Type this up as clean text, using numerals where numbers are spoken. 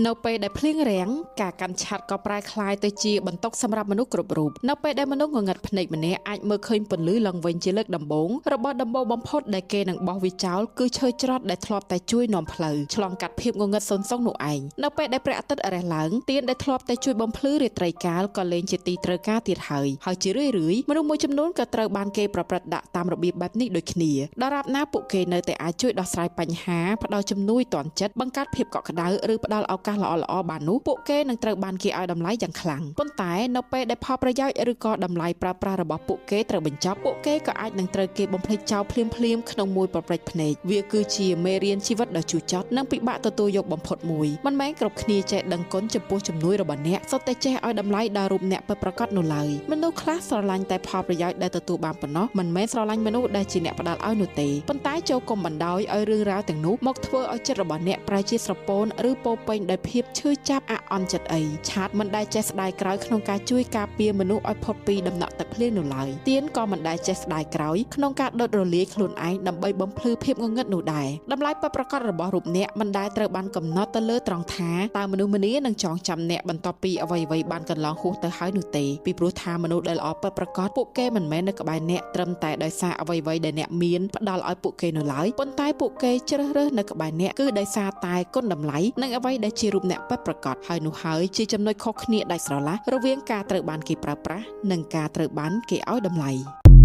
នៅពេលដែលភ្លៀងរាំងការកាន់ឆ័ត្រក៏ប្រែក្លាយទៅជាបន្ទុកសម្រាប់មនុស្សគ្រប់រូបនៅពេលដែលមនុស្សងងឹតភ្នែកម្នាក់អាចមើលឃើញពន្លឺឡើងវិញជាលើកដំបូងរបស់ដំបូងបំផុតដែលគេនឹងបោះវាចោលគឺឈើច្រត់ដែលធ្លាប់តែជួយនាំផ្លូវឆ្លងកាត់ភាពងងឹតសូន្យសុងនោះឯងនៅពេលដែលព្រះអាទិត្យរះឡើងទៀនដែលធ្លាប់តែជួយបំភ្លឺរាត្រីកាលក៏លែងជាទីត្រូវការទៀតហើយហើយជារឿយៗមនុស្សមួយចំនួនក៏ត្រូវបានគេប្រព្រឹត្តដាក់តាមរបៀបបែបនេះដូចគ្នាដរាបណាពួកគេនៅតែអាចជួយដោះស្រាយបញ្ហាផ្ដល់ជំនួយទាន់ចិត្តបង្កើតភាពកក់ក្ដៅឬផ្ដល់ឱកាសល្អៗបាននោះពួកគេនឹងត្រូវបានគេឲ្យតម្លៃយ៉ាងខ្លាំងប៉ុន្តែនៅពេលដែលផលប្រយោជន៍ឬក៏តម្លៃប្រើប្រាស់របស់ពួកគេត្រូវបញ្ចប់ពួកគេក៏អាចនឹងត្រូវគេបំភ្លេចចោលភ្លាមៗក្នុងមួយប្រព្រឹត្តភ្នែកវាគឺជាមេរៀនជីវិតដ៏ជូរចត់និងពិបាកទទួលយកបំផុតមួយមិនមែនគ្រប់គ្នាចេះដឹងគុណចំពោះជំនួយរបស់អ្នកសុទ្ធតែចេះឲ្យតម្លៃដល់រូបអ្នកពិតប្រាកដនោះឡើយមនុស្សខ្លះស្រឡាញ់តែផលប្រយោជន៍ដែលទទួលបានប៉ុណ្ណោះមិនមែនស្រឡាញ់មនុស្សដែលជាអ្នកផ្ដល់ឲ្យនោះទេប៉ុន្តែចូលកុំបណ្ដោយឲ្យរឿងរ៉ាវទាំងនោះមកធ្វើឲ្យចិត្តរបស់អ្នកប្រែជាស្រពោនឬពោពេញដោយភាពឈឺចាប់អាក់អន់ចិត្តអីឆាតមិនដែលចេះស្ដាយក្រោយក្នុងការជួយការពារមនុស្សឲ្យផុតពីដំណក់ទឹកភ្លៀងនោះឡើយទៀនក៏មិនដែលចេះស្ដាយក្រោយក្នុងការដុតរលាយខ្លួនឯងដើម្បីបំភ្លឺភាពងងឹតនោះដែរតម្លៃពិតប្រាកដរបស់រូបអ្នកមិនដែលត្រូវបានកំណត់ទៅលើត្រង់ថាតើមនុស្សម្នានឹងចងចាំអ្នកបន្ទាប់ពីអ្វីៗបានកន្លងហួសទៅហើយនោះទេពីព្រោះថាមនុស្សដែលល្អពិតប្រាកដពួកគេមិនមែននៅក្បែរអ្នកត្រឹមតែដោយសារអ្វីៗដែលអ្នកមានផ្ដល់ឲ្យពួកគេនោះឡើយប៉ុន្តែពួកគេជ្រើសរើសនៅក្បែរអ្នកគឺដោយសារតែគុណតម្លៃនិងអ្វីដែលជារូបអ្នកពិតប្រាកដហើយនោះហើយជាចំណុចខុសគ្នាដាច់ស្រឡះរវាងការត្រូវបានគេប្រើប្រាស់និងការត្រូវបានគេឲ្យតម្លៃ។